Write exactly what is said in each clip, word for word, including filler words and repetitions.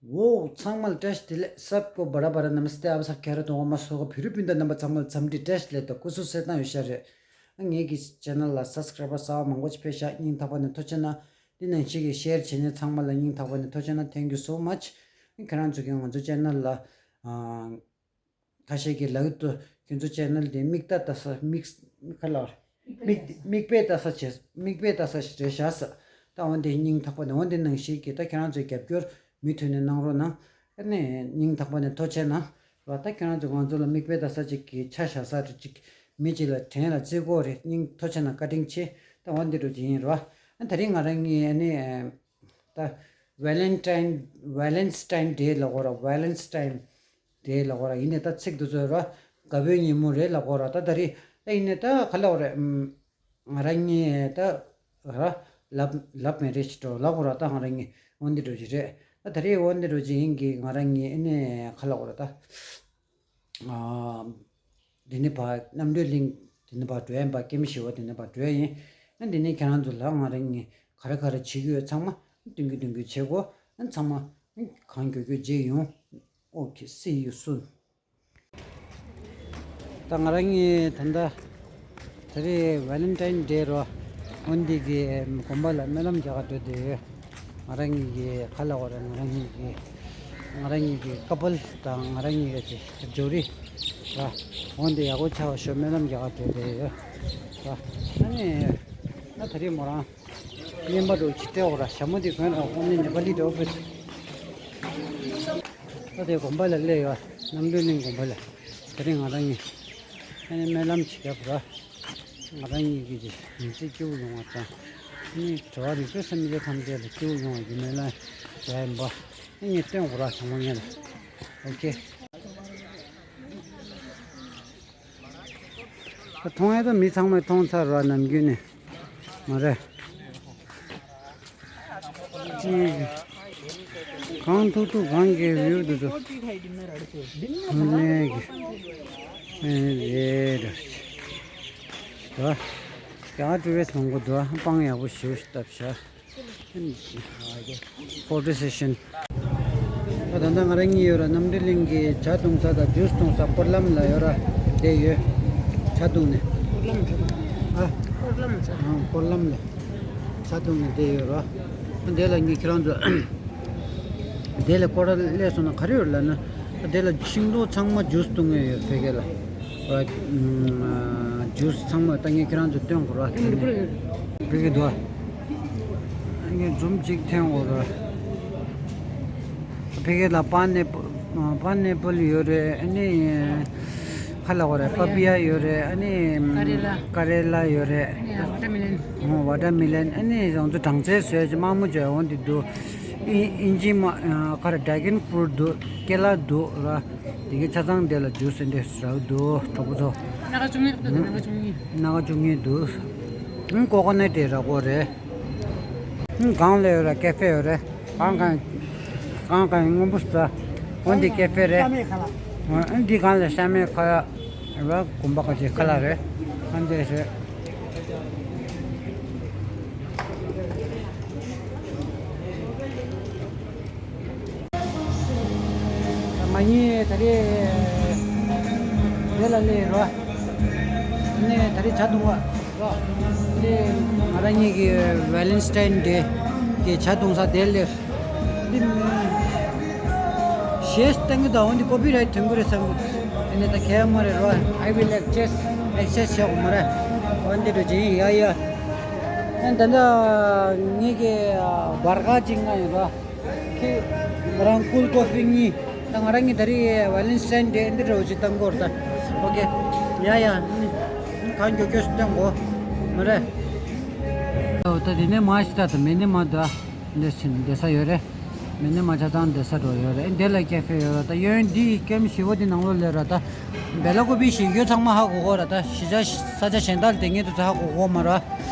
ཝོའུ། ཚང་མ་ལ་བཀྲ་ཤིས་བདེ་ལེགས། सबको बड़ा बड़ा नमस्ते, आप सब कैसे हो? ངོ་མ་སོ་ག་བོད་རིགས་སྤུན་ཟླ་རྣམ་པ་ཚང་མ་ལ་འཚམས་འདྲི་བཀྲ་ཤིས་བདེ་ལེགས་དང་སྐུ་གཟུགས་གསལ་ཐང་ཡོད་ཤག་རེད། ངེད་ཀྱི་ཆེ་ནལ་ལ་སབ་སི་ཀ་རའི་བར་གསར་པ་མང་པོ་ཅིག་ཕེབས་ཤག་སྙིང་ཐག་པ་ནས་ཐུགས་རྗེ་ཆེ་གནང་། འདི་ནང་བཞིན་གྱི་ཤེར་བྱེད་མཁན་ཚང་མ་ལ་སྙིང་ཐག་པ་ནས་ཐུགས་རྗེ་ཆེ་གནང་། Thank you so much. ཁྱེད་རང་ཚོ་གིས་ང་ཚོ་ཆེ་ནལ་ལ་ཨ། ཁ་ཤས་ཀྱིས་ལབ་ཀྱི་འདུག་ཁྱོད་ཚོ་ཆེ་ནལ་དེ་མིག་ལྟ་ལྟ་ས། མིག་ག་ལ་བར། མིག་མིག་དཔེ་ལྟ་ས་བྱས། མིག་དཔེ་ལྟ་ས་རེད་ཤག་ཟེར། ད་འོན་ཏེ་སྙིང་ཐག་པ་ནས། འོན་ཏེ་ནང་བཞིན་གྱི་ད་ཁྱེད་རང་ཚོའི་རྒྱབ་སྐྱོར་མུ་མཐུད་ནས་གནང་རོགས་གནང་། ཨ་ནི་སྙིང་ཐག་པ་ནས་ཐུགས་རྗེ་ཆེ་གནང་། ར། ད་ཁྱེད་རང་ཚོ་ང་ཚོ་ལ་མིག་དཔེ་ལྟ་ས་ཅིག་གི་ཆ་བཞག་ས་རེད། ཅིག་མི་གཅིག་ལ་དྲན་ལ་བརྩི་དགོས་རེད། སྙིང་ཐུགས་རྗེ་ཆེ་གནང་། བཀའ་དྲིན་ཆེ། ད་འོན་ཏེ་འདྲ་ཅིག་ཡིན་ར། ཨ། ད་རིང་ང་རང་གཉིས་ཨ་ནི་ད་ཝེ་ལེན་ཊའིན་ཝེ་ལེན་ཊའིན་ཌེ་ལབ་དགོས་ར། ཝེ་ལེན་ཊའིན་ཌེ་ལབ་དགོས་ར། ཡིན་ནའི་ད་ཚིག་འདི་ཚོ་ར། དགའ་པོའི་ཉིན་མོ་རེད་ལབ་དགོས་ར། ད་ད་རེས་ད་ཡིན་ནའི་ད་ག་ལབ་དགོས་རེད། ཨམ། ང་རང་གཉིས་ད་ར། ལབ་ལབ་མེད་རེད་ཅིག་འགྲོ་ལབ་དགོས་ར། ད་ང་རང་གཉིས་འོན་ཏེ་འདྲ་ཅིག་རེད། ད་ད་རེས་འོན་ཏེ་འདྲ་ཅིག་ཡིན་གྱི། ང་རང་གཉིས་ཨ་ནི་ག་ལབ་དགོས་ར་ད། ཨ། འདི་ནས་ཕར་རྣམ་གྲོལ་གླིང་། འདི་ནས་ཕར་འགྲོ་ཡིན་པ། ཀེམ་ཞི་བ་འདི་ནས་ཕར་འགྲོ་ཡིན། ཨ། འདི་ནས་ཁྱེད་རང་ཚོ་ལ་ང་རང་གཉིས་ག་རེ་ག་རེ་བྱེད་ཀྱི་ཡོད་ཚང་མ་སྟོན་གྱི་སྟོན་གྱི་བྱེད་དགོས། ཨ། ཚང་མ་གང་མགྱོགས་མགྱོགས་མཇལ་ཡོང་། Okay, see you soon. ད་ང་རང་གཉིས་ད་ལྟ་ད་རེས་ཝེ་ལེན་ཊའིན་ཌེ་རོ། འོན་ཏེ་གི་དགོན་པ་ལ་སྨོན་ལམ་རྒྱག་ག་འགྲོ་བསྡད་ཡོད། ང་རང་གཉིས་ཀྱི་ག་ལབ་དགོས་རེད། ང་རང་གཉིས་ཀྱི་ང་རང་གཉིས་ཀྱི་ཀ་པལ་དང་ང་རང་གཉིས་ཀྱི་ཇོ་རི་ར། འོན་ཏེ་ཡག་པོ་ཆགས་ཤོག་སྨོན་ལམ་རྒྱག་ག་འགྲོ་བསྡད་ཡོད་ར། ཨ་ནི་ད་ད་རེས་མོ་རང་རྔན་པ་འདྲ་ཅིག་སྤྲད་དགོས་ར། ཞྭ་མོ་དེ་གོན་ར། ཨ་ནི་ནེ་པ་ལི་འདྲ་པོ། ད་དེ་དགོན་པ་ལ་སླེབས་ཡོད། རྣམ་གྲོལ་གླིང་དགོན་པ་ལ། དེ་རིང་ང་རང་གཉིས་ཨ་ནི་སྨོན་ལམ་བྱེད་སྐབས་ར། ང་རང་གཉིས་ཀྱི་མི་ཚེ་སྐྱིད་པོ་ཡོང་བ་དང་། ཨ་ནི་འགྲོ་བ་རིགས་དྲུག་སེམས་ཅན་ཐམས་ཅད་ལ་སྐྱིད་པོ་ཡོང་བ་གི་སྨོན་ལམ་རྒྱག་ཡིན་པ་ཨ་ནི་སྟོན་དགོས་ར། ཚང་མ་ངེད་ལ། ཨོ་ཁེ། ད་མཐོང་ཡ་ད་མི་ཚང་མས་མཐོང་ཚར་ར། ནམ་རྒྱུན་ནས་མ་རེད། གང་ཐུག་ཐུག་གང་གི་བིའུ་དེ་ཚོ། ནས་ཀྱི་རེད་ད། ཀྱང་ཊུ་རི་སི་མང་པོ་འདུག་སྤང་ཡག་པོ་ཞེ་པོ་ཞིག་བཏབ་ཤག་ཕོ་ཊོ་སེ་ཤན། ད་ད་ལྟ་ང་རང་གཉིས་ཡོད་ར། རྣམ་གྲོལ་གླིང་གི་ཇ་བཏུང་ས་དང་ཇུས་བཏུང་ས་སྐོར་ལམ་ལ་ཡོད་ར། བསྡད་ཡོད། ཇ་བཏུང་ནས། སྐོར་ལམ་ཇ་བཏུང་། ཨ། སྐོར་ལམ་ཇ། ཨ། སྐོར་ལམ་ལ་ཇ་བཏུང་ནས་བསྡད་ཡོད་ར། དེ་ལ་ངས་ཁྱེད་རང་ཚོ་དེ་ལ་སྐོར་ར་སླེབས་སོང་ན་ག་རེ་ཡོད་ལབ་ན། དེ་ལ་ཤིང་ཏོག་ཚང་མ་ཇུས་བཏུང་ཡོད་ཡོད་ཕ་གི་ལ། ཇུས་ཚང་མ་ད་ངས་ཁྱེད་རང་ཚོ་སྟོན་དགོས་ར། ཕ་གི་འདུག་ངས་འཛུམ་གཅིག་འཐེན་དགོས་ར། ཕ་གི་ལ་པན་ཨེ་པན་ཨེ་པལ་ཡོད་རེད། ཨ་ནི་ཁ་ལ་བ་རེད། པ་པི་ཡ་ཡོད་རེད། ཨ་ནི་ཀ་རེ་ལ། ཀ་རེ་ལ་ཡོད་རེད། ཨ་ནི་ཝ་ཊར་མེ་ལན། ཨོ། ཝ་ཊར་མེ་ལན། ཨ་ནི་ང་ཚོ་གྲང་ཚལ་བཟོས་ཀྱི་དམར་མོ་བྱས་འོང་དེ་འདུག་ཨིན་ཨིན་ཇི་མ་ཨ་ཁ་ར་ཌེ་གོན་ཕུ་རུཊ་འདུག་ཀེ་ལ་འདུག་ར། དེ་གའི་ཆ་ཚང་དེ་ལ་ཇུས་དེ་འདྲས་རག་འདུག་གྲོགས་པོ་ཚོ། སྣ་ཁ་བཅུ་གཉིས་འདུག་སྣ་ཁ་བཅུ་གཉིས། སྣ་ཁ་བཅུ་གཉིས་འདུག་ཨང་། ཀོ་ཀོ་ནཊ་དེ་རག་གོ་རེད། ཨང་། སྒང་ལ་ཡོད་ར་ཀེ་ཧྥེ་ཡོད་རེད། སྒང་སྒང་སྒང་སྒང་སྔོན་པོ་ཟ། འོ་འདི་ཀེ་ཧྥེ་རེད། ཤ་མེད་ཁ་ལག་ཨ་འདི་སྒང་ལ་ཤ་མེད་ཁ་ལག་ར། དགོན་པ་ཁ་ཆེ་ཁ་ལག་རེད། ཨ་འདི་རེད། མ་ཉེས་ད་རེས་དེ་ལ་སླེབས་རོ། ནས་ད་རེས་ཇ་བཏུང་བ་རོ། དེ་ང་རང་གཉིས་ཀྱི་ཝེ་ལེན་ཊའིན་ཌེ་གི་ཇ་བཏུང་ས་དེ་སླེབས། འདི་ཞེས་བཏང་གི་འདུག་འོན་ཏེ་ཀོ་པི་རའིཊ་ཐོན་གི་རེད་བསམ་གི། དེ་ནས་ད་གལ་མ་རེད་རོ། I will adjust, adjust བྱེད་དགོས་མ་རེད། འོན་ཏེ་འགྲོ་ཅི་ཡ་ཡ། ཨ་ད་ལྟ་ངེད་ཀྱི་བར་ག་ཅིག་ང་ཡིན་རོ། ཁྱེད་ང་རང་ཀུལ་ཀོ་ཧྥི་གཉིས། ད་ང་རང་གཉིས་ད་རེས་ཝེ་ལེན་ཊའིན་ཌེ་འདི་འདྲ་བོ་ཅིག་བཏང་གི་ཡོད་རེད་ད། ཨོ་ཁེ། ཡ་ཡ། གང་མགྱོགས་མགྱོགས་ཤིག་བཏང་གོ། མ་རེད། ཨོ་ད་དེ་ནས་མ་ཤི་ད་ད་མེ་ནས་མ་ད་འདི་ཕྱིན་བསྡད་ས་ཡོད་རེད། མེ་ནས་མ་ཆ་ཚང་བསྡད་ས་འགྲོ་ཡོད་རེད། འདི་ལ་ཀེ་ཧྥེ་ཡོད་རེད་ད། གཡོན་འདི་ཀེམ་ཞི་བོ་འདི་ནང་ལོགས་ལ་རེད་ད། བེ་ལ་ཀུ་པི་ཞིག་ཡོད་ཚང་མ་ཧ་གོ་གོ་རེད་ད། གཞིས་ཆགས་ས་ཆ་གཞན་དག་ལ་དེ་ངེད་དུ་ཚོ་ཧ་གོ་གོ་མ་རེད།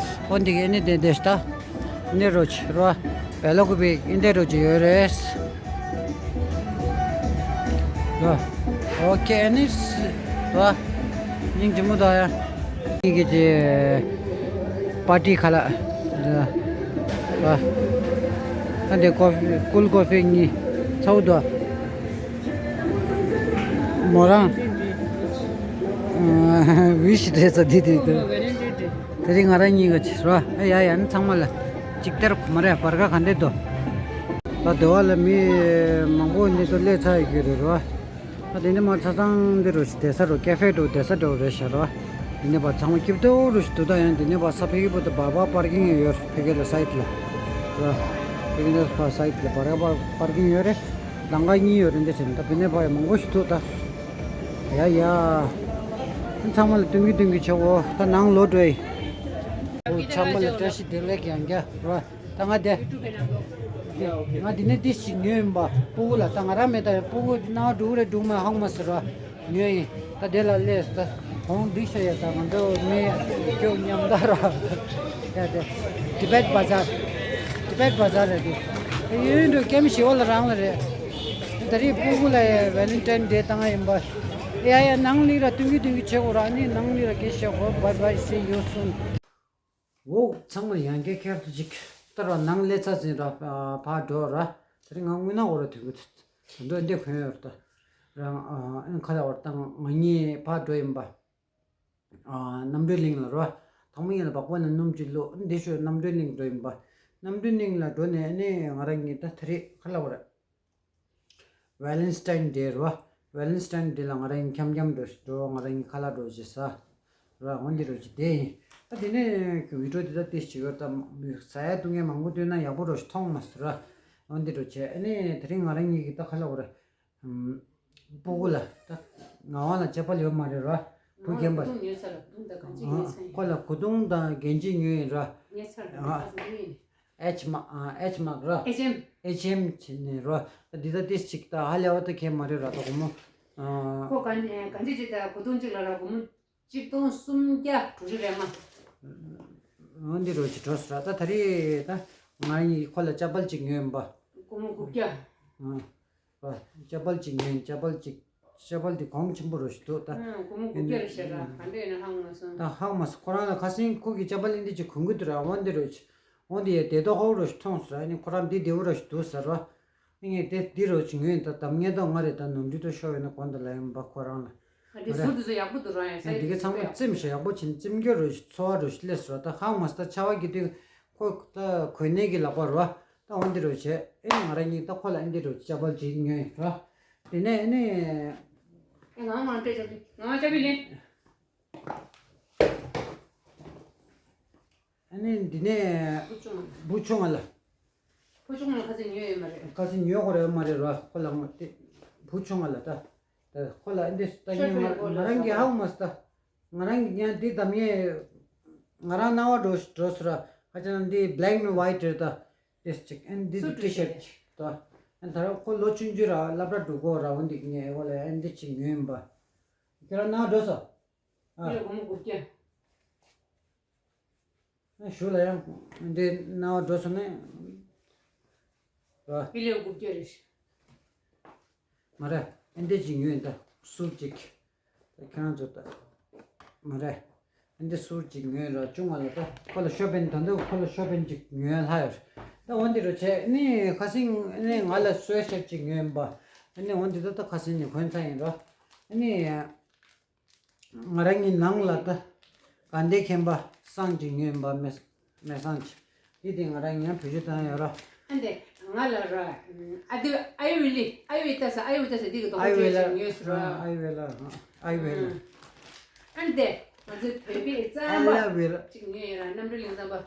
ཨོ་འདི་ག་ཨེ་ནི་དེ་དེ་ཤ་ད། ཨེ་འདི་རོ་ཆི་རོ། བེ་ལ་ཀུ་པི་ཨེ་འདི་རོ་ཆི་ཡོད་རེད། རོ། ཨོ་ཁེ་ཨེ་ནི་རོ། སྙིང་རྗེ་མོ་ད་ཡ། ཨེ་གི་ཅི་པར་ཊི་ཁ་ལག་རོ། ཨ་འདི་ཀོ་ཧྥི་ཀུལ་ཀོ་ཧྥི་གཉིས། ཐའུ་དོ། མོ་རང་། ཝི་ཤི་འདྲེས་ས་དེ་དེ་དེ། དེ་རིང་ང་རང་གཉིས་ཀ་ཅིག་རོ། ཨ་ཡ་ཡ་ནི་ཚང་མ་ལ་ཅིག་སྟེར་ཁོ་མ་རེད། བར་ག་ག་འདྲས་འདུག་ད་དེ་བ་ལ་མི་མང་པོ་འདི་ཚོ་སླེབས་ཚར་ཡོད་ཀྱི་རེད་རོ། ད་དེ་འདྲ་མ་ཚ་ཚང་འདི་རུ་བསྡད་ས་རུ་ཀེ་ཧྥེ་འགྲོ་བསྡད་ས་འདྲ་རེད་ཤག་རོ། དེ་ནས་པ་ཚང་མ་སྐྱིད་པོ་རུ་ཞིག་འདུག་ད་ཡང་དེ་ནས་པ་ས་ཕ་གི་བུ་དང་བར་བར་པར་ཀིང་ཡོད་རེད། ཕ་གི་ལ་སའིད་ལ་རོ། ཕ་གི་ལ་པ་སའིད་ལ་བར་བར་པར་ཀིང་ཡོད་རེད། ལམ་ཁ་གཉིས་ཡོད་རེད། འདི་བྱས་ན་ད་དེ་ནས་པ་ཡང་མང་པོ་ཞིག་འདུག་ད། ཡ་ཡ། ཚང་མ་ལ་སྟོན་གི་སྟོན་གི་ཆོག་གོ། ད་ནང་ལོག་འགྲོ་ཡི། ཚང་མ་ལ་བཀྲ་ཤིས་བདེ་ལེགས། ཡང་བསྐྱར་རོ། ད་ང་དེ། ང་འདི་ནས་ཏིས་ཅིག་ཉོས་ཡིན་པ། སྤུ་གུ་ལ་ད་ང་རང་མེད་ད། སྤུ་གུ་སྣང་བ་འགྲོ་གི་རེད་འགྲོ་མ་ཧང་མ་ཟེར་བ། ཉོས་ཡིན། ད་དེ་ལ་སླེབས་ད། གོང་འགྲིག་ཤ་ཡ། ད་ང་ཚོ་མི་ཁྱོད་མཉམ་ད་ར། ཡ་དེ། ཏི་བེད་བ་ཛར། ཏི་བེད་བ་ཛར་རེད་དེ། ད་ཡུན་དུ་ཀེམ་ཞི་བ་ལ་རང་ལ་རེད། ད་རེས་སྤུ་གུ་ལ་ཝེ་ལེན་ཊའིན་ཌེ་བཏང་ཡིན་པ། ཡ་ཡ་ནང་ལི་ར་ཏུང་གི་ཏུང་གི་བྱེད་དགོས་ར། ནི་ནང་ལི་ར་སྐད་བཤད་དགོས། Bye bye, see you soon. འོ། ཚང་མ་ཡང་བསྐྱར་ཁྱེད་ཚོ་ཅིག་ལྟ་རོགས། ནང་སླེབས་ཚར་ཟིན་ར། ཕར་འགྲོ་ར། དེ་རིང་ང་དངོས་གནས་འོ་ར་དུས་ཚོད་འདི་འདི་གོན་ཡོད་ར། ད་རང་ཨ་ཁ་ལ་བར་ད་ང་གཉིས་ཕར་འགྲོ་ཡིན་པ། ཨ་རྣམ་གྲོལ་གླིང་ལ་ར། དང་པོ་ཡིན་ལ་སྦག་སྦག་ནས་སྣུམ་ཅིག་བླུགས། འདི་ཞོར་རྣམ་གྲོལ་གླིང་འགྲོ་ཡིན་པ། རྣམ་གྲོལ་གླིང་ལ་འགྲོ་ནས་ཨ་ནི་ང་རང་གཉིས་ད་དེ་རིང་ཁ་ལ་བར། ཝེ་ལེན་ཊའིན་ཌེ་རོ། ཝེ་ལེན་ཊའིན་ཌེ་ལ་ང་རང་གཉིས་འཁྱམ་འཁྱམ་འགྲོ་འགྲོ། ང་རང་གཉིས་ཁ་ལག་འགྲོ་བྱེད་ས་རོ། འོ་འདི་རོ་བྱེད་དེ་ཡིན། ད་དེ་ནས་བི་ཌིའོ་འདི་ད་ཏིས་ཅིག་ཡོད་ད། ཟ་ཡ་བཏུང་ཡ་མང་པོ་བཏོན་ན་ཡག་པོ་རོ་ཞིག་མཐོང་མ་སོང་ར། འོ་འདི་རོ་བྱེད། ཨ་ནི་དེ་རིང་ང་རང་གཉིས་ཀྱིས་ད་ཁ་ལག་འོ་ར། སྤུ་གུ་ལ་ད་ངག་དབང་ལ་ཅ་པལ་ཡོད་མ་རེད་ར། བུ་རྒན་པ། ཁོ་ལ་གོས་ཐུང་དང་གན་ཇི་ཉོས་ཡིན་ར། ཨེཆ་མ་ཨེཆ་མག་ར། ཨེཆ་ཨེམ། ཨེཆ་ཨེམ་བྱས་ནས་རོ། འདི་ད་ཏིས་ཅིག་ད་ཧ་ལས་པ་ད་ཁྱད་མ་རེད་ར། ད་སྒོར་མོ། ཁོ་གན་གན་ཇི་ཅིག་ད་གོས་ཐུང་གཅིག་ལ་ར་སྒོར་མོ་གཅིག་སྟོང་སུམ་བརྒྱ་དྲུག་ཅུ་རེད་མ། འོ་འདི་རོ་ཅིག་འགྲོ་སོང་ར། ད་ད་རེས་ད་ང་གཉིས་ཁོ་ལ་ཅ་པལ་ཅིག་ཉོས་ཡིན་པ། སྒོར་མོ་དགུ་བརྒྱ། ཨ། ཅ་པལ་ཅིག་ཉོས་ཡིན། ཅ་པལ་ཅིག་ཅ་པལ་འདི་གོང་ཆེན་པོ་རོ་ཞིག་འདུག་ད། ཨ། སྒོར་མོ་དགུ་བརྒྱ་རེད་ཤག་ར། ག་འདྲ་ཡིན་ན་ཧ་གོ་མ་སོང་། ད་ཧ་གོ་མ་སོང་། ཁོ་རང་ལ་ཁ་སང་ཁོ་གི་ཅ་པལ་འདི་ཅིག་གོན་གི་འདུག་ར། འོ་འདི་རོ་ཅིག་འོ་འདི་ཡ་བདེ་ཏོག་ཧོ་རོ་ཞིག་མཐོང་སོང་ར། ཨ་ནི་ཁོ་རང་འདི་བདེ་པོ་རོ་ཞིག་འདུག་ཟེར་ར། ཨ་ནི་དེ་འདི་རོ་ཅིག་ཉོས་ཡིན། ད་དམ་ངན་ཏོག་ང་རེད། ད་ནོར་འཁྲུལ་ཏོག་ཤོར་ཡོད་ན་དགོངས་དག་ལབ་ཡིན་པ་ཁོ་རང་ལ། ཨ། དེ་ཟུར་དེ་ཚོ་ཡག་པོ་འདུག་ར། ཡང་ས་ཡ་འདི་ག་ཚང་མ་བཙེམས་ཤག་ཡག་པོ་བྱས་ནས་བཙེམ་རྒྱུ་རོ་ཞིག་ཚོར་བ་རོ་ཞིག་སླེབས་སོང་ར། ད་ཧ་གོ་མ་སོང་། ད་ཆར་པ་གི་དུས་ཁོ་ད་གོན་ནས་གི་ལག་པ་རོ། ད་འོ་འདི་རོ་བྱས། ཨེ་ང་རང་གཉིས་ད་ཁོ་ལ་ཨེ་འདི་རོ་ཅ་པལ་ཅིག་ཉོས་ར། དེ་ནས་ཨེ་ནས། ཨེ་ང་མང་སྤྲད་ཅག་ང་ཅག་པི་ལེན། ཨེ་ནས་འདི་ནས། བུ་ཆུང་བུ་ཆུང་ང་ལ། བུ་ཆུང་ང་ལ་ཁ་སང་ཉོས་ཡོད་མ་རེད། ཁ་སང་ཉོས་ཁོ་ར་ཡོད་མ་རེད་ར། ཁོ་ལ་ངོ་དེ་བུ་ཆུང་ང་ལ་ད། ད་ཁོ་ལ་ཨེ་འདི་ད་ཤོར་ཉོས་ང་ཤོར་ཁོ་ལ་ང་རང་གི་ཧ་གོ་མ་སོང་ད། ང་རང་གི་ཉན་འདི་དམ་ཡས། ང་རང་སྣང་བ་འགྲོ་འགྲོ་སོང་ར། ཧ་ཅང་འདི་black and white རེད་ད། ཏིས་ཅིག་ཨེ་འདི་སུ་ཊི་ཤར་ཊི་ཅིག་ད། ཨེ་ད་ར་ཁོ་ལོ་ཆུང་ཆུང་ར་སློབ་གྲྭ་འགྲོ་གོ་ར། འོ་འདི་ངས་འོ་ལ་ཨེ་འདི་ཅིག་ཉོས་ཡིན་པ། ཁྱེད་རང་སྣང་བ་འགྲོ་སོང་། ཨ། ཡོད་སྒོར་མོ་དགུ་བརྒྱ། ཨེ་ཞུ་ལ་ཡང་འདི་སྣང་བ་འགྲོ་སོང་ནས། ར། ཕི་ལེ་དགུ་བརྒྱ་རེད། མ་རེད། ཨེ་འདི་ཅིག་ཉོས་ཡིན་ད་སུ་ཊི་ཅིག་ད་ཁྱེད་རང་ཚོ་ད། མ་རེད། ཨེ་འདི་སུ་ཊི་ཅིག་ཉོས་ར་ཆུང་བ་ལ་ད་ཁོ་ལ་ཤོ་པན་ད་འདི་ཁོ་ལ་ཤོ་པན་ཅིག་ཉོས་ལྷག་ཡོད་རེད། ད་འོ་འདི་རུ་བྱས་ནི་ཁ་སང་ནི་ང་ལ་སུ་ཝེ་ཤར་ཊི་ཅིག་ཉོས་ཡིན་པ། ཨ་ནི་འོ་འདི་ད་ད་ཁ་སང་ནི་གོན་ཚར་ཡིན་ར། ཨ་ནི། ང་རང་གི་ནང་ལ་ད་དགའ་ལྡན་མཁན་པ་བསང་ཅིག་ཉོས་ཡིན་པ། མེ་མེ་བསང་ཅིག་འདི་དེ་ང་རང་ཡང་བེད་སྤྱོད་བཏང་ཡོད་ར། ཨ་འདི་ང་ལ་ར། ཨ་འདི་ཨའི་ཝེ་ལི་ཨའི་ཝེ་ལ་ཨའི་ཝེ་ལ་ཟེར་འདི་གི་དོག་པ་ཨའི་ཝེ་ལ་ཅིག་ཉོས་སོང་ར། ཨའི་ཝེ་ལ་ཨའི་ཝེ་ལ། ཨ་འདི་ང་ཚོའི་བོད་པའི་རྩམ་པ་ཨའི་ཝེ་ལ་ཅིག་ཉོས་ཡོད་ར། རྣམ་གྲོལ་གླིང་རྩམ་པ།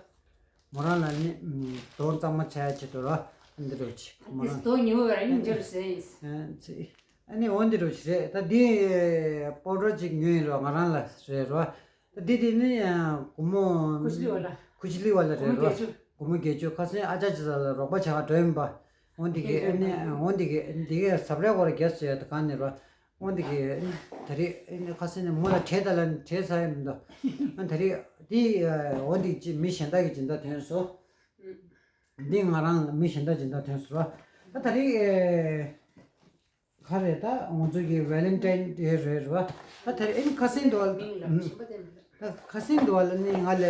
མོ་རང་ལ་ནི་ཨམ་དོ་གཙང་མ་ཆགས་ཡ་ཆེད་དུ་ར། ཨ་འདི་རུ་ཅིག་མོ་རང་། དེ་དོ་ཉོ་བར་ཨ་ནི་འཇོར་ཟེར་ཡིན། ཨ་ཙི། ཨ་ནི་འོ་འདི་རུ་ཅིག་རེད། ད་འདི་པའུ་ཌར་ཅིག་ཉོས་ཡིན་ར། ང་རང་ལ་རེད་ར། ད་འདི་དེ་ནི་ཨ་སྒོར་མོ་ཁུ་ཆི་ལི་བ་ལ། ཁུ་ཆི་ལི་བ་ལ་རེད་ར། སྒོར་མོ་བརྒྱད་ཅུ། ཁ་སང་ཨ་ཅག་ཅིག་ལ་རོགས་པ་བྱ་ག་འགྲོ་ཡིན་པ། འོ་འདི་གི་ཨ་ནི་འོ་འདི་གི་འདི་གི་ཟབ་རའི་སྐོར་རྒྱས་སུ་ཡོད་ད་གང་ནས་ར། འོ་འདི་གི་ད་རེས་ཁ་སང་ནས་མོ་ལ་བྲེལ་ད་ལ་བྲེལ་ཚར་ཡོད་མི་འདུག་ཨ་ད་རེས་འདི་འོ་འདི་ཅི་མི་གཞན་དག་གི་སྦྱིན་བདག་ཐོན་སོང་། འདི་ང་རང་མི་གཞན་དག་སྦྱིན་བདག་ཐོན་སོང་ར། ད་ད་རེས་ག་རེད། ད་ང་ཚོ་གི་ཝེ་ལེན་ཊའིན་ཌེ་རེད་ར། ད་ད་རེས་ཨེ་ནི་ཁ་སང་འདི་བ་ལ་ད་ཁ་སང་འདི་བ་ལ་ནི་ང་ལས་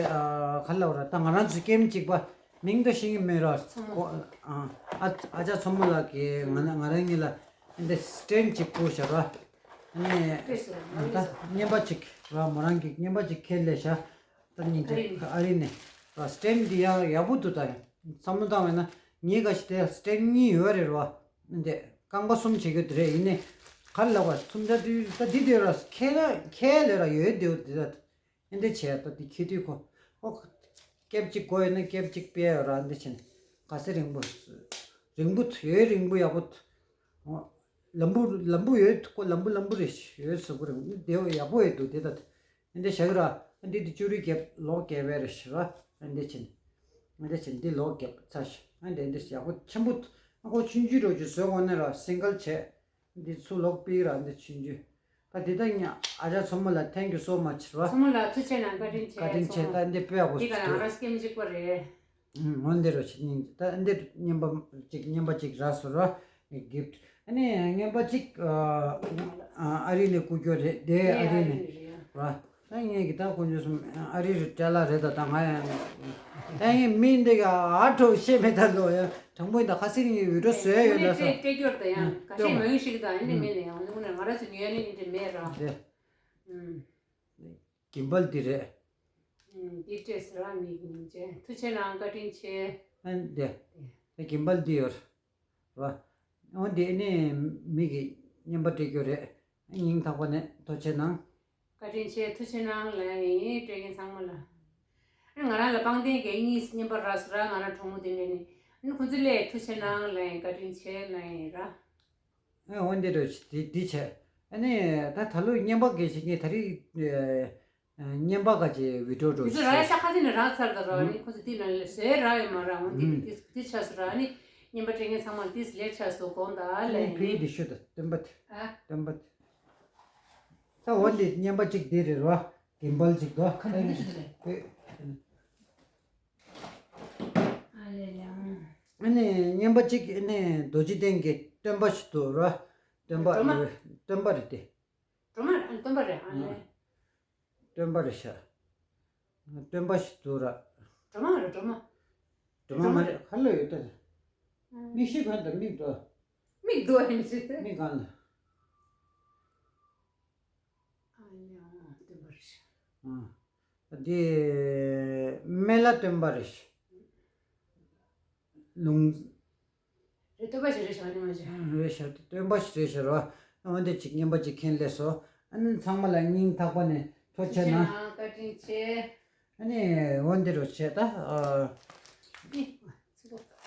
ག་ལ་བ་ར། ད་ང་རང་ཚོ་ཀེམ་གཅིག་པ། མིང་དེ་ཤེས་ཀྱི་མེད་ར། མཚོ་མོ། ཨ་ཨ་ཅག་མཚོ་མོ་ལགས་ཀྱིས་ང་ང་རང་གཉིས་ལ་འདི་སི་ཊེན་ཌི་ཅིག་བསྐུར་བཞག་ར། ཨ་ནི་ལྟོས་ཟེར་ད་རྔན་པ་ཅིག་ར། མོ་རང་གིས་རྔན་པ་ཅིག་ཁྱེར་སླེབས་བཞག་ད་སྙིང་རྗེ། ཨ་རི་ནས་ར། སི་ཊེན་ཌི་འདི་ཡག་ཡག་པོ་འདུག་ད་བསམ་བློ་བཏང་བས་ན་ངའི་ག་ཞིག་དེ་སི་ཊེན་ཌི་གཉིས་ཡོད་རེད་ར། འདི་རྐང་པ་གསུམ་བྱེད་རྒྱུ་དེ་རེད། ཡིན་ནའི་ག་རེ་ལབ་པ་གསུམ་ཆ་དེ་ད་འདི་དེ་ར་ཁྱེར་ལ་ཁྱེར་ལས་ར་ཡོད་དེ་འདི་ད། ཨེ་འདྲ་བྱས་ད་འདི་ཁྱེར་དུས་ཁོ། ཨོ། ཀེབ་གཅིག་དགོས་ཡོད་ན་ཀེབ་གཅིག་སྤྲད་ཡོད་ར། འདི་བྱས་ནས་ག་ཚོད་རིང་པོ། རིང་པོ་ཡོད། རིང་པོ་ཡག་པོ། ཨོ། ལམ་བུ་ལམ་བུ་ཡོད། ཁོ་ལམ་བུ་ལམ་བུ་རེད། ཡོད་ཟེར་གོ་རེད། འདི་ཡག་པོ་ཡོད་འདུག་དེ་ད། ཨེ་འདྲ་བྱས་ར། འདི་འདི་ཅུ་རི་རྒྱབ་ལོག་རྒྱབ་པ་རེད་ཤི་ར། ཨེ་འདྲ་བྱས་ནས། ཨེ་འདྲ་བྱས་ནས་འདི་ལོག་རྒྱབ་ཚར་ཤི། ཨེ་འདྲ་འདི་ཡག་པོ་ཆེན་པོ། ཨ་ཁོ་ཆུང་ཆུང་རོ་ཅིག་བཟོས་གོང་ནས་ར་སིང་གལ་བྱས། འདི་ཚུར་ལོག་པིག་ར་འདི་ཆུང་ཆུང་། ད་འདི་ད་ཉ་ཨ་ཅག་མཚོ་མོ་ལ་thank you so much ར། མཚོ་མོ་ལ་ཐུགས་རྗེ་གནང་། བཀའ་དྲིན་ཆེ། བཀའ་དྲིན་ཆེ། མཚོ་མོ། ད་འདི་དཔེ་ཡག་པོ་འདི་ཞིག་ག་ང་འདུག་རང་སྐྱེམས་གཅིག་པ་རེད། ཨུམ། འོན་ཏེ་རོ་ཆི་ནིང་ད་འདི་རྔན་པ་གཅིག་རྔན་པ་གཅིག་རག་སོང་ར། gift། ཨ་ནི་རྔན་པ་གཅིག་ཨ་ཨ་རི་ནས་བསྐུར་རྒྱུ་རེད། དེ་ཨ་རི་ནས་ར། ད་ངས་ཀྱི་ད་དཀོན་མཆོག་གསུམ་ཨ་རི་རུ་བྲེལ་ལ་རེད། ད་ད་ང་ཡང་ད་ངས་མི་འདི་ག་ཨ་གྲོགས་ཤེས་མེད། ད་ལོ་ཡང་དྲང་པོ་ཡིན། ད་ཁ་སིང་ངས་བི་ཌིའོ་བཟོས་ཡོད་ལ་ས། སྤྲད་སྐྱོར་ད་ཡང་ཁ་ཤས་མང་ཤིག་ད་ཨ་ནི་མིན་ན་ཡང་ང་རང་ཚོ་ཉོས་ནི་འདི་མེད་ར། རེད། གིམ་པལ་འདི་རེད། འདི་སྤྲད་ཟེར་བ་མི་གིན་ཅན། ཐུགས་རྗེ་གནང་། བཀའ་དྲིན་ཆེ། ཨ་འདི་ད་གིམ་པལ་འདི་ཡོད་ར། འོ་འདི་ནི་མི་གི་རྔན་པ་སྤྲད་རྒྱུ་རེད། སྙིང་ཐག་པ་ནས་ཐུགས་རྗེ་གནང་། བཀའ་དྲིན་ཆེ། ཐུགས་རྗེ་གནང་ལ་ཡིན། སྤྲད་མཁན་ཚང་མ་ལ། ཨ་ང་རང་ལ་པང་གདན་གྱི་གཉིས་རྔན་པ་རག་སོང་ར། ང་རང་གྲོགས་མོ་དེ་འདྲས་ནི་ཨ་ནི་ཁོང་ཚོ་ལས་ཐུགས་རྗེ་གནང་ལ་ཡིན། བཀའ་དྲིན་ཆེ་ལ་ཡིན་ར། ཨ་འོ་འདི་རུ་འདི་འདི་བྱས། ཨ་ནི་ད་ད་ལོ་རྔན་པ་གལ་ཆེ་ངས་ད་རེས་རྔན་པ་ག་ཅེ་བི་ཌིའོ་འགྲོ་དེ་ཚོ་རག་ཡ་ཤ་ཁ་ཚིག་ནས་རག་ཚར་ད་ར། ཨ་ནི་ཁོ་ཚོ་དེ་ནང་ལ་བཟོས་རག་ཡོད་མ་ར། འོ་འདི་འདི་འདི་ཆགས་སོང་ར། ཨ་ནི་རྔན་པ་སྤྲད་མཁན་ཚང་མ་ལ་དེ་ལེགས་ཆགས་སོང་དགོངས་དག་ལས། ཨ་ནི་ཕི་འདི་ཤོད་ད་སྟོན་པ་དེ། ཨ། སྟོན་པ་དེ། ད་འོ་འདི་རྔན་པ་གཅིག་འདི་རེད་ར། གིམ་པལ་གཅིག་དོ། ཁ་འདི་ཤོད་ད་ལས། ཨ་ལེ་ལེ། ཨ་ནི་རྔན་པ་གཅིག་ཨ་ནི་རྡོ་རྗེ་གདན་གྱི་སྟོན་པ་ཞིག་འདུག་ར། སྟོན་པ། སྒྲོལ་མ། སྟོན་པ་རེད་དེ། སྒྲོལ་མ། ཨ། སྟོན་པ་རེད། ཨ་ལེ། སྟོན་པ་རེད་ཤག་སྟོན་པ་ཞིག་འདུག་ར། སྒྲོལ་མ་རེད། སྒྲོལ་མ། སྒྲོལ་མ་མ་རེད། ག་ལ་ཡོད་ད། མིག་ཤེས་གང་དང་མིག་འདུག་མིག་འདུག་ཨ་ནི། མིག་གང་ལ། ཨ་ཡ། སྟོན་པ་རེད། ཨ། འདི་སྨན་བླ་སྟོན་པ་རེད། ལུང་། རེད། སྟོན་པ་ཞིག་རེད་ཤག་ནི་མ་ཤེས། རེད་ཤག་སྟོན་པ་ཞིག་རེད་ཤག་རོ། འོན་ཏེ་ཅིག་རྔན་པ་ཅིག་ཁྱེར་སླེབས་སོང་། ཨ་ནི་ཚང་མ་ལ་སྙིང་ཐག་པ་ནས་ཐུགས་རྗེ་གནང་། བཀའ་དྲིན་ཆེ། ཨ་ནི་འོན་ཏེ་རོ་བྱས་ད།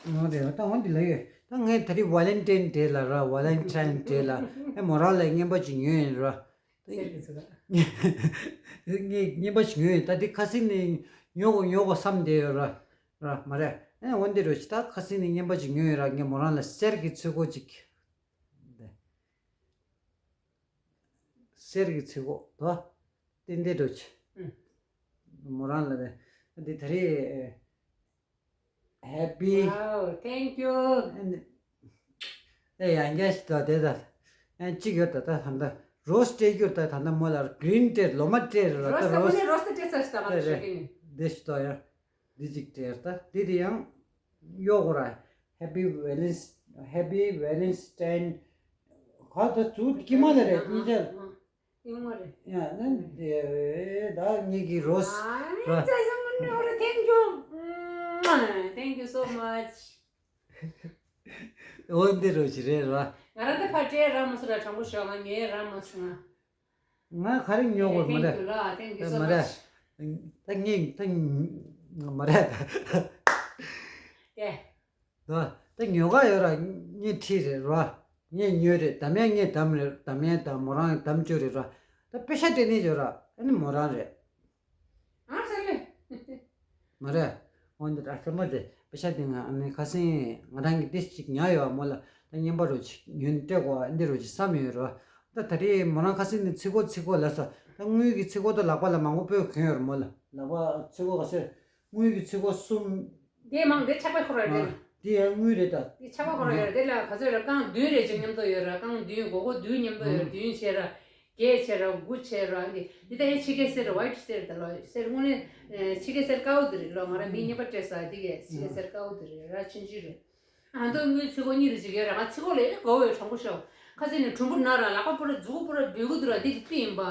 ཨ། འོན་ཏེ་ད་འོན་ཏེ་ལ་ཡོད། ད་ངས་ད་རེས་ཝ་ལེན་ཊིན་ཌེ་ལ་ར། ཝ་ལེན་ཊིན་ཌེ་ལ་ཨེ་མོ་རང་ལ་རྔན་པ་ཅིག་ཉོས་ཡིན་ར། གསེར་གྱི་ཚོད་ལ། ངས་རྔན་པ་ཞིག་ཉོས་ཡིན། ད་འདི་ཁ་སིང་ནས་ཉོ་དགོས་ཉོ་དགོས་བསམ་བསྡད་ཡོད་ར། ར་མ་རེད། ཨེ་འོན་ཏེ་རོ་ཞིག་ད་ཁ་སིང་ནས་རྔན་པ་ཞིག་ཉོས་ཡོད་ར། ངས་མོ་རང་ལ་གསེར་གྱི་ཚོད་སྒོ་ཅིག་གསེར་གྱི་ཚོད་སྒོ་དོ། ཏན་ཏན་རོ་ཆེ། ཨུ། མོ་རང་ལ་རེད། འདི་ད་རེས། Happy. Wow, thank you. ཨེ་ཡང་རྒྱ་ཞིག་ད་དེ་ད། ཨེ་གཅིག་ཡོད་ད། ད་ད་ད་རོ་སི་སྤྲད་རྒྱུར་ད་ད་ད་མོ་ལ་གི་རིན་སྤྲད། ལོ་མ་སྤྲད་ར། ད་རོ་སི་ད་རོ་སི་སྤྲད་ས་ཞིག་ད་ང་རེད་ཞུ་རེད། གི་ནི། དེ་ཞིག་ད་ཡང་འདི་གཅིག་སྤྲད་ད། དེ་དེ་ཡང་གཡོག་ར། Happy Valentine's, Happy Valentine. ག་ད་ཚུར་དཀྱིལ་མ་ལ་རེད་གཉིས་ཆར། ཡོང་བ་རེད། ཡ་ན་དེ་ད་ངེད་ཀྱི་རོ་སི་ཨ་ར། ཙེ་ཙེ་མོ་ནི་ཨོ་རེ། Thank you. Thank you so much. འོ་འདི་རོ་ཞིག་རེད་ར། ང་རང་ད་ཕར་སྤྲད་རག་མ་སོང་ར། དྲང་པོ་ཞུ་ང་ངས་རག་མ་སོང་ང་། ང་ག་རེ་ཉོ་དགོས་མ་རེད། Thank you ལ། Thank you so much. མ་རེད། ད་ངས་ད་མ་རེད། ཡ། ད་ད་ཉོ་ག་ཡོད་ར། ངས་ཁྲིད་རེད་ར། ངས་ཉོས་རེད། དམ་ཡ་ངས་དམ་རེད། དམ་ཡ་དང་མོ་རང་དམ་བཅུག་རེད་ར། ད་པེ་ཤ་སྤྲད་ནས་ཡོད་ར། ཨ་ནི་མོ་རང་རེད། ཨ་ཟེར་ལེ། མ་རེད། འོན་ཏེ་ད་སེམས་པ་དེ་པེ་ཤ་དེ་ང་ཨ་ནི་ཁ་སང་ང་རང་གི་ཏིས་ཅིག་ཉར་ཡོད་མོ་ལ། ད་རྔན་པ་རོ་ཅིག་ཉོས་ནས་སྤྲད་དགོས་ཨ་འདི་རོ་ཅིག་བསམ་ཡོད་ར། ད་ད་རེས་མོ་རང་ཁ་སང་ནས་ཚིག་གོ་ཚིག་གོ་ལ་ས། ད་དངུལ་གྱི་ཚིག་གོ་ད་ལག་པ་ལ་མང་པོ་སྤོས་གོན་ཡོད་ར་མོ་ལ། ལག་པ་ཚིག་གོ་ག་ཟེར། དངུལ་གྱི་ཚིག་གོ་གསུམ། དེ་མང་དེ་ཆག་པའི་ཁོ་ར་རེད། དེ་ཡང་དངུལ་རེད་ད། དེ་ཆག་པ་ཁོ་ར་ཡོད་ར། དེ་ལ་ག་ཚོད་ར་རྐང་བདུན་རེ་ཅིག་མཉམ་དུ་ཡོད་ར། རྐང་བདུན་སྒོར་སྒོར་བདུན་མཉམ་དུ་ཡོད་ར། བདུན་བྱས་ར། བརྒྱད་བྱས་ར་དགུ་བྱས་ར་འདི་འདི་ད་ཡ་ཕྱི་རྒྱལ་སེར་ཝའི་ཊི་སེར་ད་ལོ་སེར་དངོས་གནས་ཕྱི་རྒྱལ་སེར་དཀར་པོ་འདི་རེད་ལོ། ང་རང་མི་གཉིས་པ་སྤྲད་ས་འདི་གས་ཕྱི་རྒྱལ་སེར་དཀར་པོ་འདི་རེད་ར། ཆུང་ཆུང་རེད། ཨ་མདོ་དངུལ་ཚིག་གོ་གཉིས་རེ་ཅིག་ཡོད་ར། ང་ཚིག་གོ་ལ་ཨེ་དགའ་བོ་ཡོད། དྲང་པོ་ཤོད། ཁ་སེ་ནས་གྲུམ་བུ་ན་ར་ལག་པ་པུ་ར་མཛུ་གུ་པུ་ར་འབུད་གུ་འདུག་ར། འདི་གི་རྩིས་ཡིན་པ།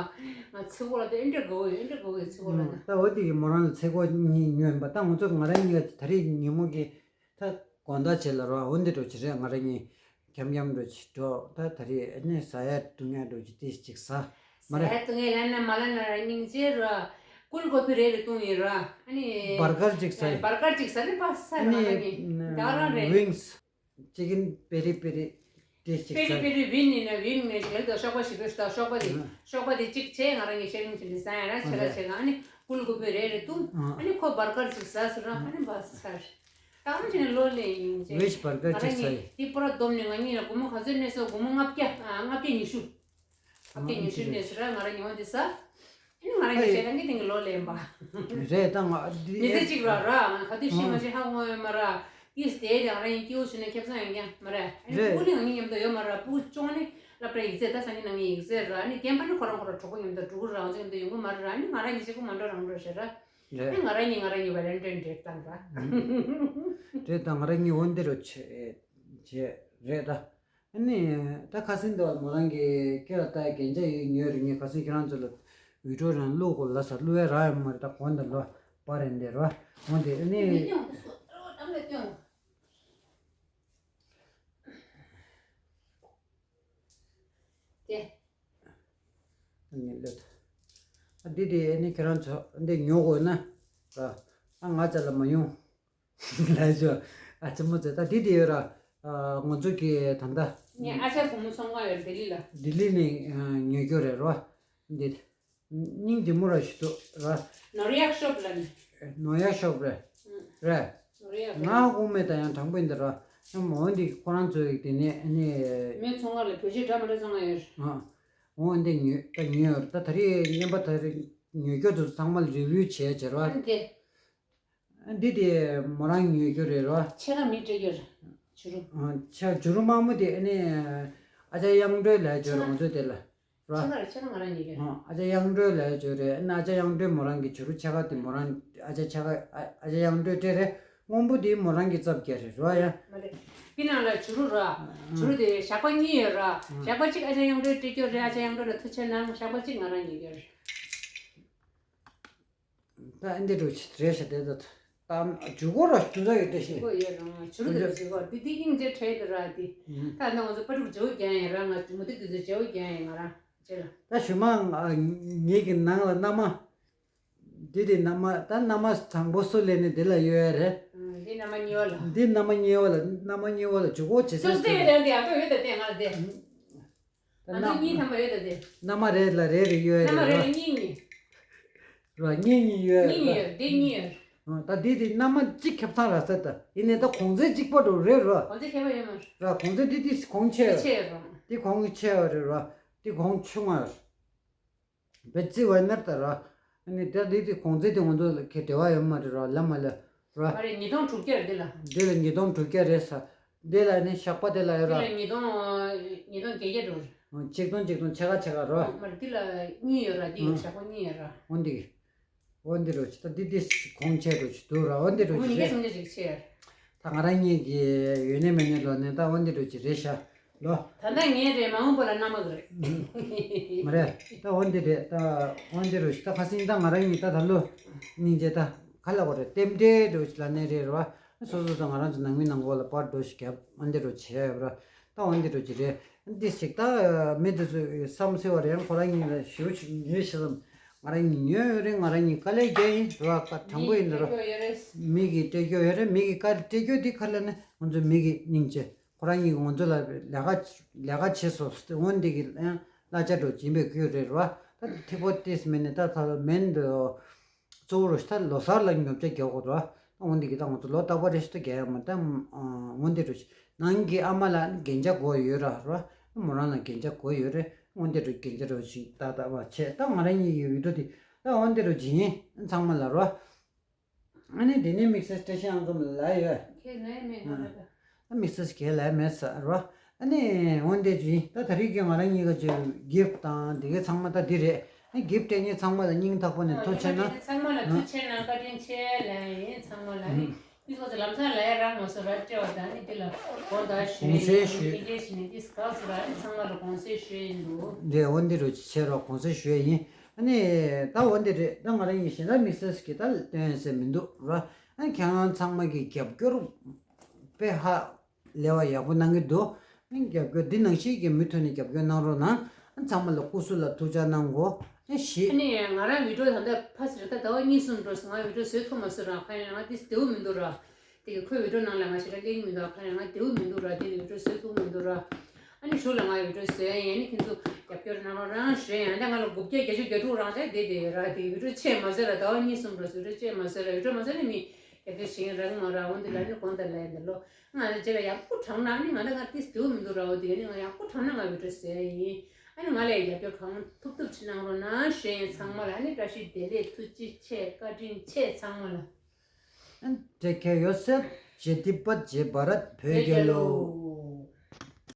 ང་ཚིག་གོ་ལ་དེ་ཨེ་འདྲ་དགའ་བོ་ཡོད། ཨེ་འདྲ་དགའ་བོ་ཡོད་ཚིག་གོ་ལ་ད། ད་འོ་དེ་གི་མོ་རང་ལ་ཚིག་གོ་གཉིས་ཉོས་ཡིན་པ། ད་ང་ཚོ་ང་རང་གཉིས་ད་རེས་ཉིན་མོ་གི་ད་དགོང་དག་བྱེད་ལ་ར། འོ་འདི་འགྲོ་ཅི་རེད། ང་རང་གཉིས་འཁྱམ་འཁྱམ་འགྲོ་ཅི་འགྲོ། ད་ད་རེས་ཨ་ནི་ཟ་ཡ་བཏུང་ཡ་འགྲོ་ཅི་དེ་ཅིག་ཟ། མ་རེད། ཟས་བཏུང་ཡས་ལབ་ན་མ་ལབ་ན་ར་སྙིང་རྗེ་ར། ཀུལ་ཀོ་ཕི་རེ་རེ་བཏུང་ཡིན་ར། ཨ་ནི་བར་གར་ཅིག་ཟ་ཡིན། བར་གར་ཅིག་ཟ་ནི་པ་ས་ཨ་ར་ནི་ཨ་ནི་ད་རང་རེད། ཝིང་སི། ཅི་ཀིན་པེ་རི་པེ་རི་དེ་ཅིག་པེ་རི་ཟ་པེ་རི་ཝིན་ནི་ན་ཝིན་ནི་ཅིག་ལ་ད་ཤོག་པ་ཞིག་ཏུ་ད་ཤོག་པ་དེ་ཨ་ཤོག་པ་དེ་ཅིག་བྱས། ང་རང་གི་ཤེ་རིང་བྱས་ནས་ཟ་ཡ་ར། ཆེ་ག་ཆེ་ག་ཨ་ནི་ཀུལ་ཀོ་ཕི་རེ་རེ་བཏུང་ཨ་ནི་ཁོ་བར་གར་ཅིག་ཟ་ཟེར་ར། ཨ་ནི་བ་ས་ར། ད་ཨ་མ་ཅི་ནས་ལོ་ལེ་ཡིན་ཅེ། ཝེཇ་བར་གར་ཅིག་ཟ་ཡི། ང་རང་གི་དེ་པུ་ར་བསྡོམས་ནས་ང་གཉིས་ལ་སྒོར་མོ་ག་ཚོད་གནས་སོང་། སྒོར་མོ་ལྔ་བརྒྱ་ཨ་ལྔ་བརྒྱ་ཉི་ཤུ། ལྔ་བརྒྱ་ཉི་ཤུ་གནས་སོང་ར། ང་རང་ཉི་ཧོང་དེ་ཟ། ཨ་ནི་ང་རང་གི་ཨེ་ཆེ་ད་ངས་དེང་གི་ལོ་ལེན་པ། རེད་ད་ང་འདི་མི་ཚེ་གཅིག་ར་ར། ང་ག་དུས་ཤི་མ་ཤི་ཧ་གོ་ཡོད་མ་ར། ཏིས་དེ་དེ་ང་རང་གི་སྐྱེ་བོ་བྱུང་ན་ཁེ་བཟང་ཡོང་རྒྱུ་མ་ར། ཨ་ནི་རེད། སྤུ་གུ་ནི་ང་གཉིས་མཉམ་དུ་ཡོད་མ་ར། སྤུ་གུ་ཅོང་ནི་སློབ་གྲྭ་ཡིག་ཚད་ད་སང་ཉིན་ང་གཉིས་ཡིག་ཚད་ར། ཨ་ནི་རྒན་པ་ནི་ཁོ་རང་ཁོ་རང་གྲོགས་པོ་མཉམ་དུ་འགྲོ་གི་ར། ང་ཚོ་མཉམ་དུ་ཡོང་གི་མ་ར་ར། ཨ་ནི་ང་རང་གཉིས་གཅིག་པུ་མ་འགྲོ་རང་འགྲོ་ཞེས་ར། རེད། ཨ་ང་རང་གཉིས་ང་རང་གཉིས་ཝེ་ལེན་ཊེན་ཌེ་བཏང་ར། རེད་ད། ང་རང་གཉིས་འོ་འདི་རུ་བྱེད་བྱེད་རེད་ད། ཨ་ནི་ད་ཁ་སང་འདི་བ་མོ་རང་གི་སྐེ་ལ་ལྟ་རྒྱན་ཆ་ཡོད་ཉོས་རེད། ངས་ཁ་སང་ཁྱེད་རང་ཚོ་ལ་བི་ཌིའོ་རང་བླུག་གོ་ལ་ས་བླུག་ཡ་རག་ཡོད་མ་རེད། ད་གོང་དུ་ལོ་པ་རེད་འདི་ར། འོ་འདི་ཨ་ནི། ཨ་ནི་ལོས། ཨ་འདི་དེ་ཨ་ནི་ཁྱེད་རང་ཚོ་འདི་ཉོ་དགོས་ན་ར། ཨ་ང་ཅག་ལ་མ་ཡོང་ལ་ཅོ། ཨ་ཅི་མོ་ཚོ་ད་འདི་དེ་ཡོད་ར། ཨ་ང་ཚོ་གི་ད་ལྟ་ངས་ཨ་ཅག་བུ་མོ་ཚོང་ཁང་ཡོད་ལྡི་ལི་ལ། ལྡི་ལི་ནས་ཨ་ཉོ་རྒྱུ་རེད་ར། འདི་སྙིང་རྗེ་མོ་ར་ཞིག་འདུག་ར། ནོར་གཡག་ཤོབ་ལ་ནི། ནོར་གཡག་ཤོབ་རེད། ཨང་། རེད། ནོར་གཡག་རེད། ང་དབུ་མེད་ད་ཡང་དྲང་པོ་ཡིན་ད་ར། ཡང་མོ་འདི་ཁོ་རང་ཚོའི་དེ་ནས་ཨ་ནི། མོའི་ཚོང་ཁང་ལ་བོད་ཆས་འདྲ་མི་འདྲ་ཚང་མ་ཡོད། ཨ། འོ་འདི་ཉོས་ད་ཉོས་ཡོད་ར། ད་ད་རེས་རྔན་པ་ད་རེས་ཉོ་རྒྱུ་དེ་ཚང་མ་ལ་རི་བིའུ་བྱས་བྱས་ར། ཨ་འདི། ཨ་འདི་དེ་མོ་རང་ཉོས་རྒྱུ་རེད་ར། ཕྱེད་ཀ་མི་སྤྲད་རྒྱུ་རེད། བྱུ་རུ། ཨ་ཕྱེད་བྱུ་རུ་དམར་མོ་དེ་ཨ་ནི་ཨ་ཅག་གཡང་སྒྲོལ་ལ་བྱོས་ར། ང་ཚོ་དེ་ལ་ར། ཕྱེད་ཀ་རེད། ཕྱེད་ཀ་ང་རང་ཉོས་རྒྱུ་རེད། ཨ་ཨ་ཅག་གཡང་སྒྲོལ་ལ་བྱོས་རེད། ཨ་ནི་ཨ་ཅག་གཡང་སྒྲོལ་མོ་རང་གི་བྱུ་རུ་ཕྱེད་ཀ་དེ་མོ་རང་ཨ་ཅག་ཕྱེད་ཀ་ཨ་ཨ་ཅག་གཡང་སྒྲོལ་སྤྲད་རེད། སྔོན་པོ་དེ་མོ་རང་གི་རྩབ་རྒྱག་རེད་ར། ཡ། མ་རེད། པི་ནང་ལ་བྱུ་རུ་ར། བྱུ་རུ་དེ་ཞག་པ་གཉིས་ཡོད་ར། ཞག་པ་གཅིག་ཨ་ཅག་གཡང་སྒྲོལ་སྤྲད་རྒྱུ་རེད། ཨ་ཅག་གཡང་སྒྲོལ་ལ་ཐུགས་རྗེ་གནང་། ཞག་པ་གཅིག་ང་རང་ཉོས་རྒྱུ་རེད། ད་ཨ་འདི་འགྲོ་ཆེ་རེད་ཤག་དེ་ད་ད་འཇུ་གོ་ར་འཇུ་ད་ཡོད་དེ་ཤི། འཇུ་གོ་ཡོད་རང་འཇུ་རུ་དེ་འཇུ་གོ་དེ་དེ་ཡིན་རྗེས་ཁྲལ་དེ་ར་དེ། ད་ནང་ང་ཚོ་པ་ཕྲུག་འཇུ་རྒྱན་ཡིན་ར། ང་མུ་ཏིག་དེ་ཚོ་འཇུ་རྒྱན་ཡིན། ང་རང་ཅེ་ལ། ད་ཞུ་མ་ངེད་ཀྱི་ནང་ལ་མནའ་མ། འདི་དེ་མནའ་མ་ད་མནའ་མ་དང་པོ་སུ་ལེན་ནས་དེ་ལ་གཡོལ་ཡ་རེད། འདི་མནའ་མ་གཉིས་པ་ལ། འདི་མནའ་མ་གཉིས་པ་ལ། མནའ་མ་གཉིས་པ་ལ་འཇུ་གོ་ཇེ་ཚོགས་ཚད་ཡོད་དེ་ཡང་ཡོད་དེ་དེ་ང་ལ་དེ། ང་ཚོ་གཉིས་ཐམ་པ་ཡོད་ད་དེ། མནའ་མ་རེ་ལ་རེ་རེ་ཡོད་མནའ་མ་རེ་རེད་ར། གཉིས་གཉིས། ར་གཉིས་གཉིས་ཡོད་གཉིས་གཉིས་ཡོད། དེ་གཉིས་ཡོད། ད་འདི་དེ་མནའ་མ་གཅིག་ཁེབས་ཚང་ར་ཟེར་ད། ཡིན་ནའི་ད་གོང་ཚད་གཅིག་པ་འགྲོ་རེད་ར། གོང་ཚད་ཁེ་པ་ཡོད་མ་ར། གོང་ཚད་འདི་དེ་གོང་ཆེ་ཆེ་ར། འདི་གོང་ཆེ་བ་རེད་ར། འདི་གོང་ཆུང་བ་ར། བེད་རྩི་བ་ནར་ད་ར། ཨ་ནི་ད་འདི་དེ་གོང་ཚད་དེ་ང་ཚོ་ལ་ཁེ་འབྲེལ་བ་ཡོད་མ་རེད་ར། ལ་མ་ལ་ར། ཨ་རེ་ཉིས་སྟོང་དྲུག་བརྒྱ་རེད་འདི་ལ། འདི་ལ་ཉིས་སྟོང་དྲུག་བརྒྱ་རེད་ས། འདི་ལ་ནི་ཞག་པ་དེ་ལ་ཡོད་ར། འདི་ལ་ཉིས་སྟོང་ཉིས་སྟོང་བརྒྱད་བརྒྱ་འགྲོ། ཆིག་སྟོང་ཆིག་སྟོང་ཕྱེད་ཀ་ཕྱེད་ཀ་ར། མ་རེད་འདི་ལ་གཉིས་ཡོད་ར། འདི་ཡོད་ཞག་པ་གཉིས་ཡོད་ར། འོ་འདི་གི། འོ་འདི་རུ་ཆི་ད་འདི་འདི་གོང་ཆེ་རུ་ཆི་འདུག་ར། འོ་འདི་རུ་ཆི་རེད། ད་ང་རང་ཉིད་ཀྱི་ཡོད་ནི་མེད་ནི་ལོ་ནས་ད་འོ་འདི་རུ་ཆི་རེད་ཤག་ལོ། ད་ལྟ་ངའི་རེད། མ་འོངས་པ་ལ་མནའ་མ་གི་རེད། མ་རེད། ད་འོ་འདི་རེད། ད་འོ་འདི་རུ་ཆི་ད་ཁ་སང་ད་ང་རང་ཉིད་ད་ད་ལོ་སྙིང་རྗེ་ད་ག་ལ་གོ་རེད། རྟེན་འབྲེལ་རུ་ཆི་ལ་ནི་རེད་ར། སོ་སོ་སོ་ང་རང་ཚོ་ནང་མི་ནང་འཁོད་ལ་པར་འགྲོ་ཞིག་རྒྱབ་འོ་འདི་རུ་ཆི་ཡོད་ར། ད་འོ་འདི་རུ་ཆི་རེད། འདི་ཞིག་ད་མི་འདི་ཚོས་བསམ་ཟེར་བ་རེད། ཁོ་རང་གཉིས་ལ་ཞུ་ཞིག་ཉོས་ཤི་ཙམ། ང་རང་གཉིས་ཉོས་ཡོད་རེད། ང་རང་གཉིས་དཀའ་ལས་རྒྱག་ཡིན་ར། ཁ་དྲང་པོ་ཡིན་ར། མི་གིས་སྤྲད་རྒྱུ་ཡོད་རེད། མི་གིས་དཀའ་ལས་སྤྲད་རྒྱུ་འདི་ཁ་ལ་ནི་ང་ཚོ་མི་གིས་སྙིང་རྗེ། ཁོ་རང་གཉིས་ང་ཚོ་ལ་ལས་ཀ་ལས་ཀ་བྱེད་སོ་འོ་འདི་གི་གླ་ཆ་འགྲོ་སྦྱིན་པའི་ཁུལ་རེད་ར། ད་ཐིག་པོ་ཏིས་མེད་ནི་ད་ད་མེན་འདུག་གཙོ་བོ་རུ་ཤི་ད་ལོ་གསར་ལ་ཉོ་ཆ་རྒྱག་དགོས་ར། འོན་ཏེ་གི་ད་ང་ཚོ་ལོ་རྟག་པ་རེ་ཞིག་ཏུ་རྒྱག་ཡ་མ་ད། འོན་ཏེ་རུ་ཤི་ནང་གི་ཨ་མ་ལ་རྒྱན་ཆ་དགོས་ཡོད་ར་ར། མོ་རང་ལ་རྒྱན་ཆ་དགོས་ཡོད་རེད། འོན་ཏེ་རུ་རྒྱན་ཆ་རུ་ཤི་ད་ད་བ་ཆེ་ད་ང་རང་གཉིས་ཀྱི་འོས་བསྡུ་དེ་ད་འོན་ཏེ་རུ་ཇི་ཡིན་ཚང་མ་ལ་ར། ཨ་ནི་དེ་ནས་དམིགས་བསལ་བཀྲ་ཤིས་ཨང་ཚོམ་ལ་ཡོད། ཁྱེད་ནས་མེད་ང་ལ་ད། དམིགས་བསལ་གྱི་ལ་མེད་ས་ར། ཨ་ནི་འོན་ཏེ་ཅི་ད་ད་རིག་གི་ང་རང་གཉིས་ཀ་ཅི་གིབ་དང་དེ་གའི་ཚང་མ་ད་འདི་རེད། ཨ་གིབ་སྤྲད་མཁན་ཚང་མ་ལ་སྙིང་ཐག་པ་ནས་ཐུགས་ཆེ་གནང་། ཚང་མ་ལ་ཐུགས་ཆེ་གནང་། བཀའ་དྲིན་ཆེ་ལབ་ཡིན། ཚང་མ་ལ་ནི་ཨུ་ཚོ་ལམ་སང་ལ་ཡ་རང་ང་ཚོ་ར་སྤྲད་པ་དང་ནི་དེ་ལ་དགོངས་དག་ཞུ་ཡིན། དགོངས་སེལ་ཞུ། དེ་འདྲས་ཞིག་ནི་དེ་སྐབས་སུ་ར་ནི་ཚང་མ་ལ་དགོངས་སེལ་ཞུ་ཡིན་འདུག་འདྲས་འོན་ཏེ་རུ་ཆེ་རོགས་དགོངས་སེལ་ཞུ་ཡིན། ཨ་ནི་ད་འོན་ཏེ་རེད། ད་ང་རང་ཡིན་ཞེ་ན་དམིགས་བསལ་གྱི་ད་སྟོན་ཟེར་མི་འདུག་ར། ཨ་ནི་ཁྱེད་རང་ཚང་མ་གི་རྒྱབ་སྐྱོར་དཔེ་ཧ་ལས་པ་ཡག་པོ་གནང་གི་འདུག་རྒྱབ་སྐྱོར་འདི་ནང་བཞིན་གྱི་མུ་མཐུད་ནས་རྒྱབ་སྐྱོར་གནང་རོགས་གནང་། ཚང་མ་ལ་སྐུ་གཟུགས་ལ་ཐུགས་ཅག་གནང་གོ། ཨེ་ཞེས། ཨ་ནི་ང་རང་བི་ཌིའོ་ད་ལྟ་ཕ་སི་རེད། ད་ཟླ་བ་གཉིས་གསུམ་འགྲོ་སོང་། ང་བི་ཌིའོ་བཟོས་ཐུབ་མ་སོང་ར། ཁ་ཡང་ང་ཏིས་བདེ་བོ་མི་འདུག་ར། དེ་གི་ཁོའི་བི་ཌིའོ་ནང་ལ་ང་ཞེ་དྲག་སླེབས་མི་འདུག་ཁ་ཡང་ང་བདེ་བོ་མི་འདུག་ར། དེ་གི་བི་ཌིའོ་བཟོས་ཐུབ་མི་འདུག་ར། ཨ་ནི་གཞུག་ལ་ང་བི་ཌིའོ་བཟོས་ཡ་ཡིན། ཨ་ནི་ཁྱེད་ཚོ་རྒྱབ་སྐྱོར་གནང་རོགས་རང་ཞུ་ཡ་ཡིན། ད་ང་ལ་དགུ་བརྒྱ་བརྒྱད་ཅུ་གྱ་དྲུག་རང་རེད་དེ་དེ་ར། དེ་གི་བི་ཌིའོ་ཆད་མ་སོང་ར། ཟླ་བ་གཉིས་གསུམ་འགྲོ་སོང་། བི་ཌིའོ་ཆད་མ་སོང་ར། བི་ཌིའོ་མ་བཟོས་ན་མི་རྒྱབ་སྐྱོར་བྱེད་མཁན་རག་གི་མ་ར། འོན་ཏེ་ལ་ནི་དགོངས་དག་ལབ་ཡ་འདི་ལོ། ང་ལ་རྗེས་ལ་ཡག་པོ་དྲང་གནང་ནི། ང་ལ་ང་ཏིས་བདེ་བོ་མི་འདུག་ར། འོ་དེ་ག་ནི་ང་ཡག་པོ་དྲང་ན་ང་བི་ཌིའོ་བཟོ་ཡ་ཡིན། ཨ་ནི་ང་ལ་རྒྱབ་སྐྱོར་གང་ཐུབ་ཐུབ་ཅིག་གནང་རོགས་གནང་ཞུ་ཡ་ཡིན། ཚང་མ་ལ་ཨ་ནི་བཀྲ་ཤིས་བདེ་ལེགས། ཐུགས་རྗེ་ཆེ། བཀའ་དྲིན་ཆེ་ཚང་མ་ལ། Take care yourself. ཇེ་ཏི་པ་ཇེ་བྷ་རད་བོད་རྒྱལ་ལོ།